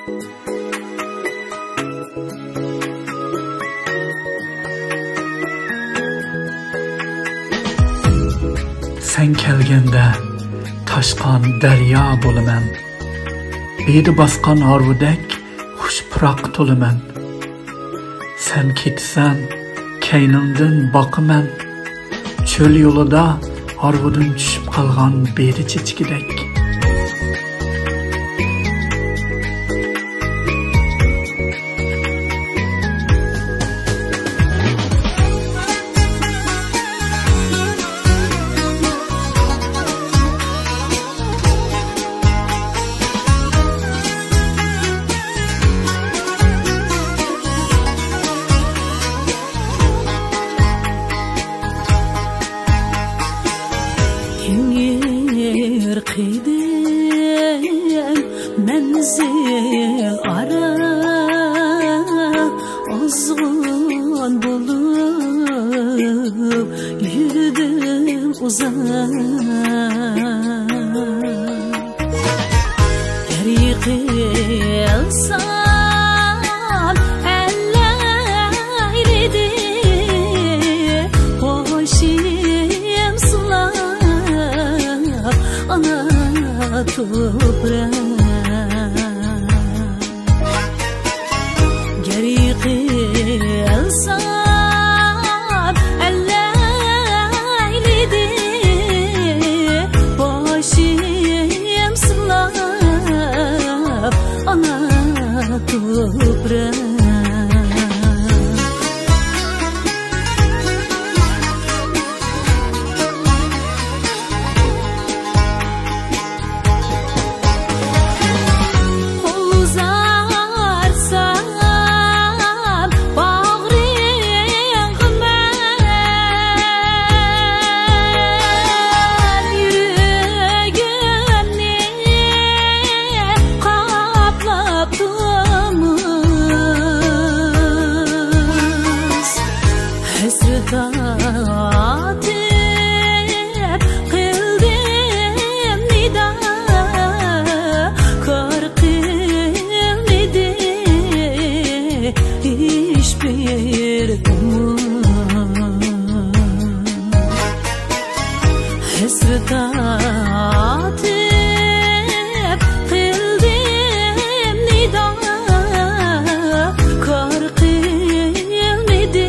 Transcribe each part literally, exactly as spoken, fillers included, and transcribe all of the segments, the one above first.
سەن كەلگەندە تاشقان دەريا بولىمەن. بېدە باسقان ھارۋىدەك خۇش پۇراققا تولىمەن. سەن كېتىسەن، كەينىڭدىن باقىمەن. چۆل يولىدا ھارۋىدىن چۈشۈپ قالغان بېدە چېچىكىدەك. تېڭىر قەدەم مەنزىل ئارا، ئازغۇن بولۇپ يۈردۈم ئۇزاق. گەر يىقىلسام ئەللەيلىدى، بېشىم سىلاپ ئانا توپراق. گەر يىقىلسام ئەللەيلىدى، بېشىم سىلاپ ئانا توپراق. قول ئۇزارتسام باغرىڭغا مەن، يۈرىكىمنى قاپلاپ تومۇز. ھەسرەت تارتىپ قىلدىم نىدا، كار قىلمىدى ھېچبىر ئۇمۇر. ھەسرەت تارتىپ قىلدىم نىدا، كار قىلمىدى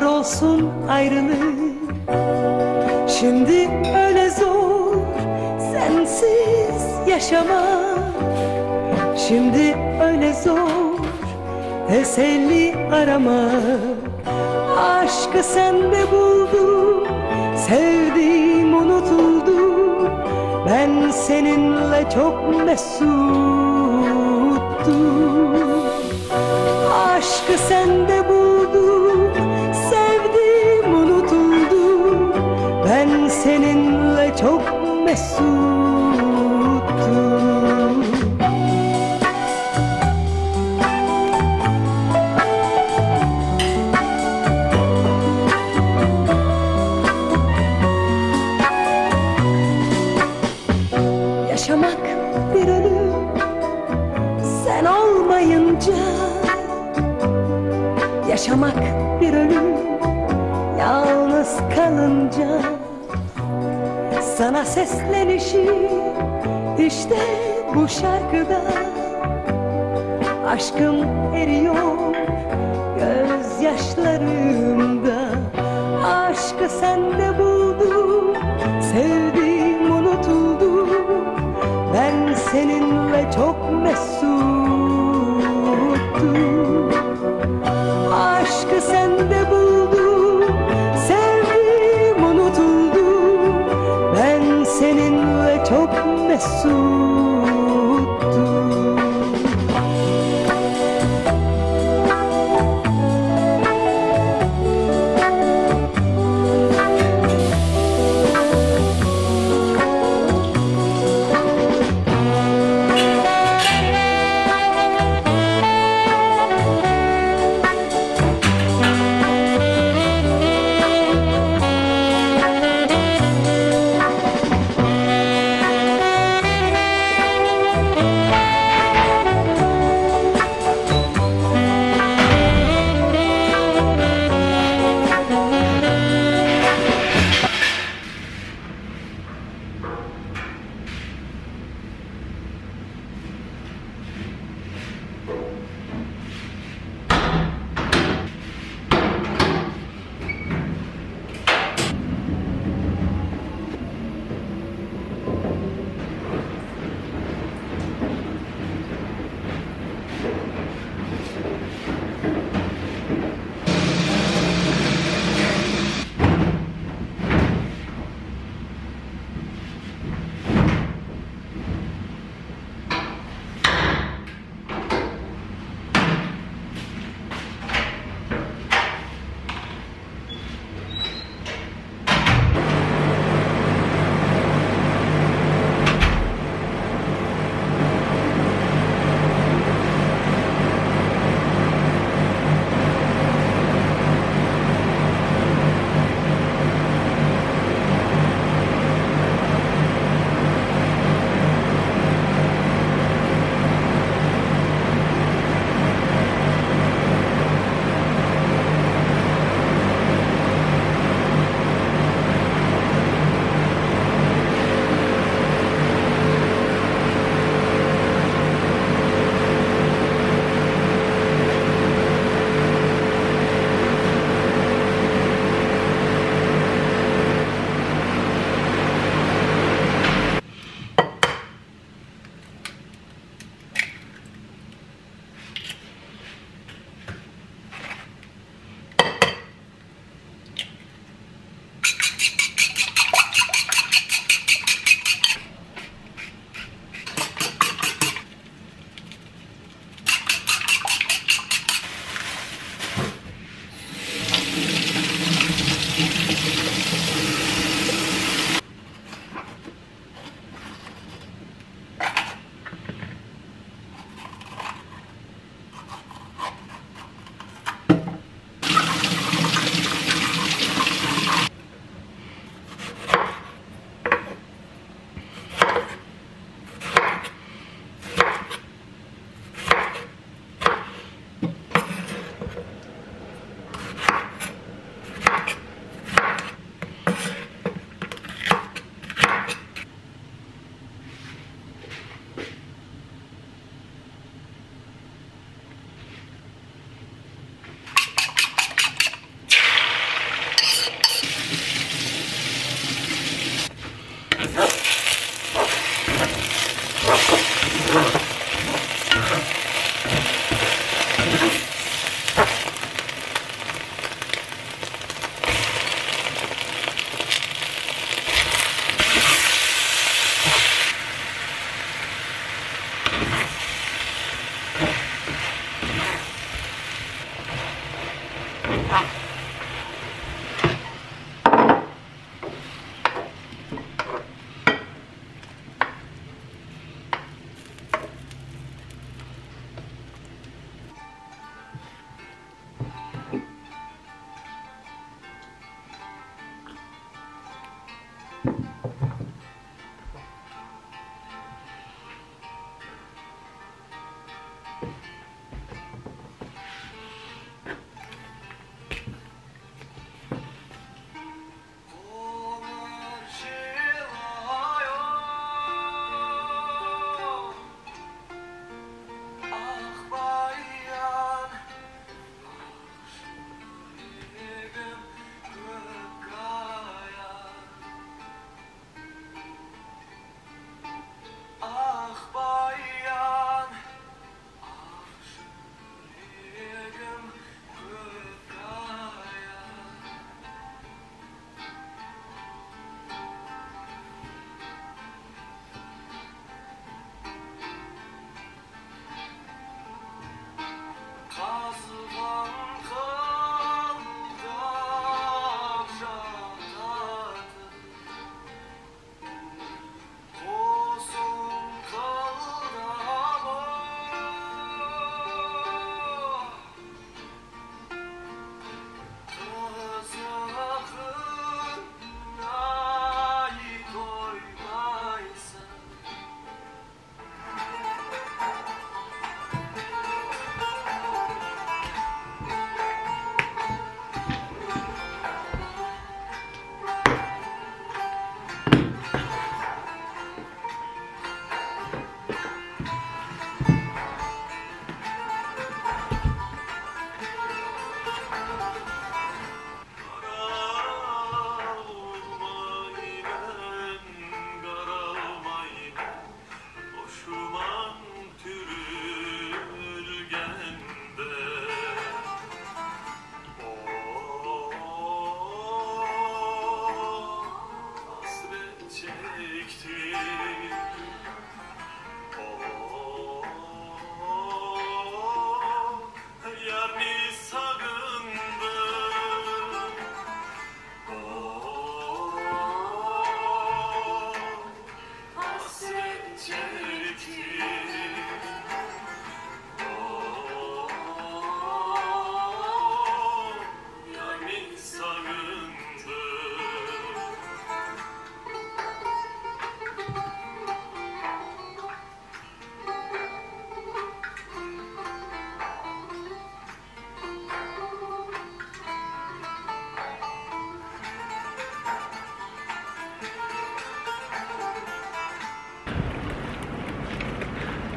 olsun ayrılık. Şimdi öyle zor sensiz yaşamak. Şimdi öyle zor teselli aramak. Aşkı sende buldum, sevdiğim unutuldu. Ben seninle çok mesuttum. Aşkı sende buldum, sevdiğim unutuldu. Ben seninle çok mesuttum. Yaşamak bir ölüm, sen olmayınca. Yaşamak bir ölüm, yalnız kalınca. Sana seslenişim işte bu şarkıda. Aşkım eriyor gözyaşlarımda. Aşkı sende buldum, sevdiğim unutuldu. Ben seninle çok mesuttum. Aşkı sende buldum, sevdiğim unutuldu. Ben seninle çok mesuttum.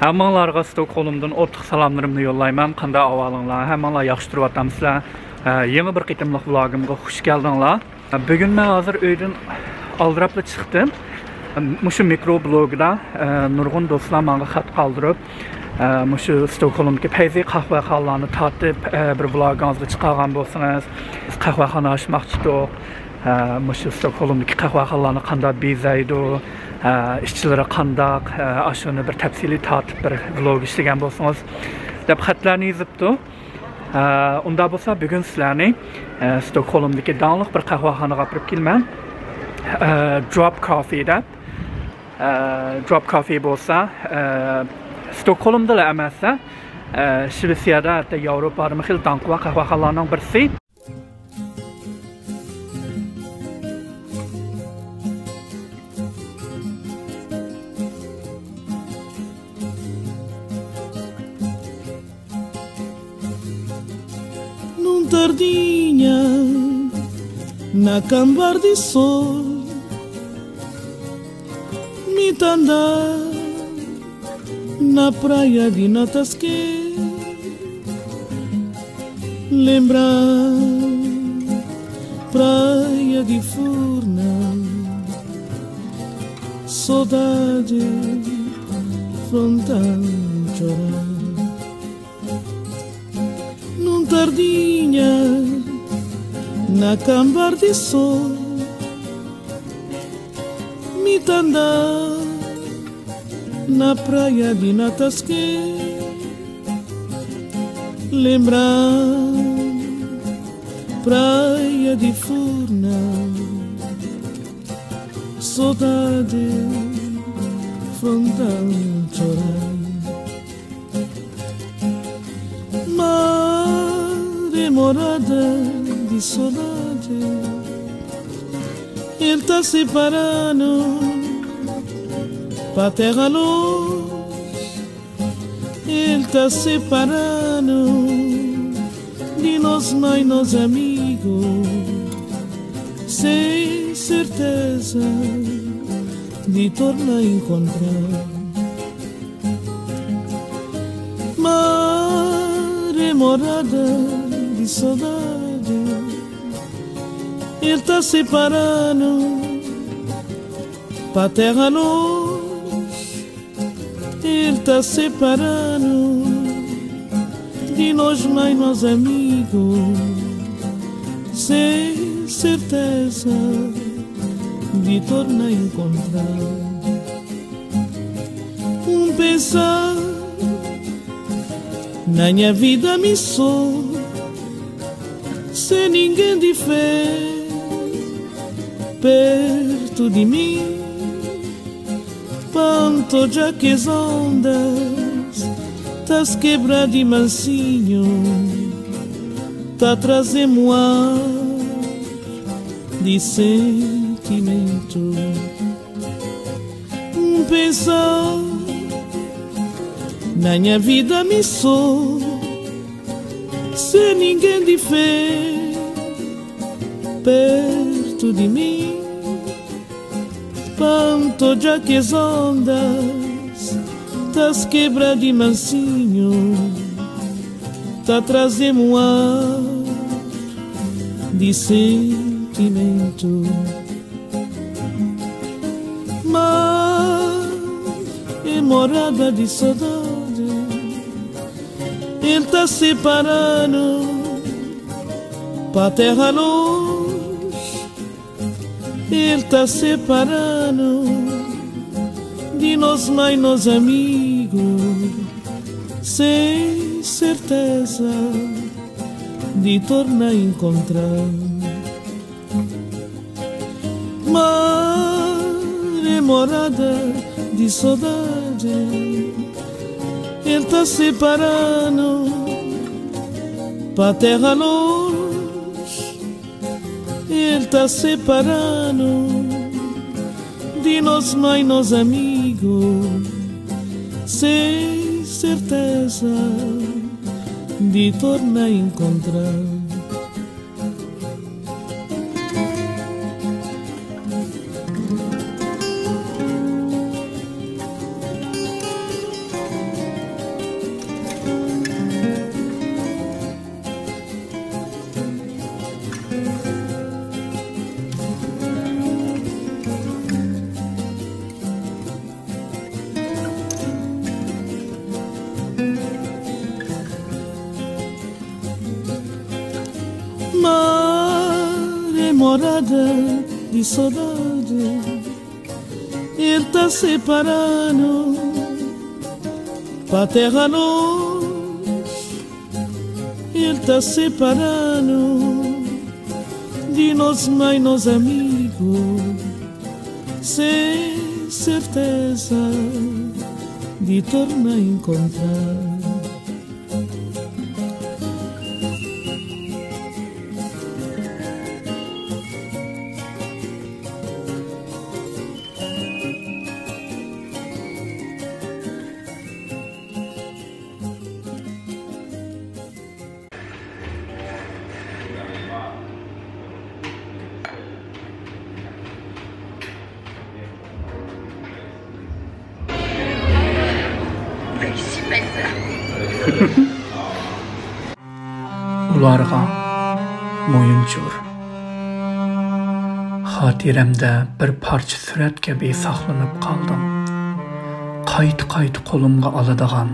ھەممىڭلارغا ستوكھولمدىن ئوتلۇق سالاملىرىمنى يوللايمەن. قانداق ئەھۋالىڭلار؟ ھەممىڭلار ياخشى تۇرۇۋاتامسىلەر؟ ھە، يېڭى بىر قېتىملىق ۋلوگىمغا خۇش كەلدىڭلار. بۈگۈن مەن ھازىر ئۆيدىن ئالدىراپلا چىقتىم. مۇشۇ مىكرو بلوگدا، ئە، نۇرغۇن دوستلار ماڭا خەت قالدۇرۇپ، ئە، مۇشۇ ستوكھولمدىكى پەيزى قەھۋەخانىلارنى تارتىپ، ئە، بىر ۋلوگىڭىزغا چىقارغان بولسىڭىز، بىز قەھۋەخانا ئاچماقچىدۇق. ئە، مۇشۇ ستوكھولمدىكى قەھۋەخانىلارنى قانداق بېزەيدۇ، ئە، ئىچلىرى قانداق، ئە، ئاشۇنى بىر تەپسىلىي تارتىپ بىر ۋلوگ ئىشلىگەن بولسىڭىز، دەپ خەتلەرنى يېزىپتۇ. ئە، ئۇنداق بولسا، بۈگۈن سىلەرنى، ئە، ستوكھولمدىكى داڭلىق بىر قەھۋەخانىغا ئاپىرىپ كېلىمەن. ئە، دروپ كافې دەپ. ئە، دروپ كافې بولسا، ئە، ستوكھولمدىلا ئەمەس، ئە، شىۋېتسىيەدە، ھەتتا ياۋروپادىمۇ خېلى داڭقى بار قەھۋەخانىلارنىڭ بىرسى. Num tardinha na cambar de sol, mi tanda na praia de Natasque, lembrar praia de Furna, saudade frontal chorar. Num tardinha na cambar de sol, mi tanda na praia de Natasque, lembrar praia de Furna, saudade frontal chorar. Mar é morada de saudade. Ele tá separando pra terra longe. Ele tá separando de nós, mãe, nós amigos, sem certeza de tornar encontrar. Mar é morada de saudade. Ele tá separando pra terra longe. Ele tá separando de nós, mãe, nós amigos, sem certeza de tornar encontrar. Um pensar na minha vida me sou, sem ninguém de fé perto de mim. Panto já que as ondas tas quebra de mansinho, tá trazendo ar de sentimento. Um pensar na minha vida me sou, sem ninguém de fé perto de mim. Panto já que as ondas tas quebra de mansinho, tá trazendo ar de sentimento. Mar é morada de saudade. Ele tá separando pra terra longe. Ele tá separando de nós, mãe, nós amigos, sem certeza de tornar encontrar. Mar é morada de saudade. Ele tá separando pra terra longe. Ele tá separando de nós, mãe, nós, amigo, sem certeza de tornar a encontrar. Mar é morada de saudade. Ele tá separando pra terra longe. Ele tá separando de nós, mãe, nós, amigo, sem certeza de tornar a encontrar. ئۇلارغا مويۇنچۇر. خاتىرەمدە بىر پارچە سۈرەت كەبى ساقلىنىپ قالدىڭ. قايتا-قايتا قولۇمغا ئالىدىغان،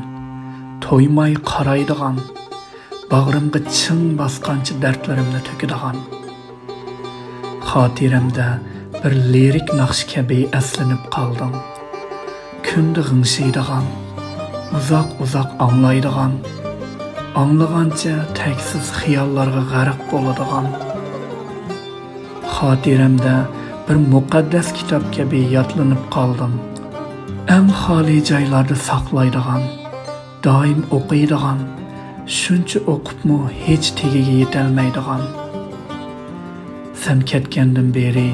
تويماي قارايدىغان، باغرىمغا چىڭ باسقانچە دەردلىرىمنى تۆكىدىغان. خاتىرەمدە بىر لىرىك ناخشا كەبى ئەسلىنىپ قالدىڭ. كۈندە غىڭشىيدىغان، ئۇزاق-ئۇزاق ئاڭلايدىغان، ئاڭلىغانچە تەگسىز خىياللارغا غەرق بولىدىغان. خاتىرەمدە بىر مۇقەددەس كىتاب كەبى يادلىنىپ قالدىڭ. ئەڭ خالىي جايلاردا ساقلايدىغان، دائىم ئوقۇيدىغان، شۇنچە ئوقۇپمۇ ھېچ تېگىگە يېتەلمەيدىغان. سەن كەتكەندىن بېرى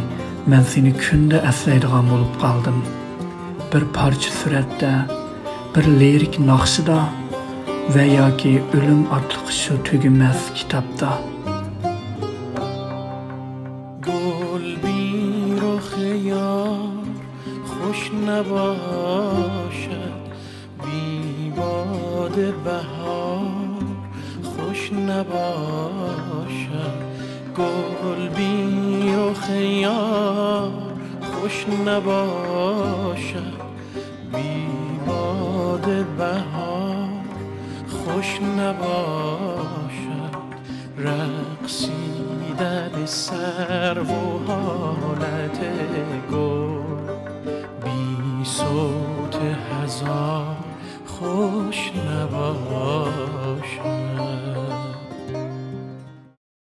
مەن سېنى كۈندە ئەسلەيدىغان بولۇپ قالدىم. بىر پارچە سۈرەتتە، بىر لىرىك ناخشىدا ۋە ياكى ئۆلۈم ئاتلىق شۇ تۈگىمەس كىتابتا. گل بی رخ یار خوش نباشد، بی باد بهار خوش نباشد، گل بی رخ یار خوش نباشد، بی باد بهار خوش نباشد. رقصیدن سرو و حالت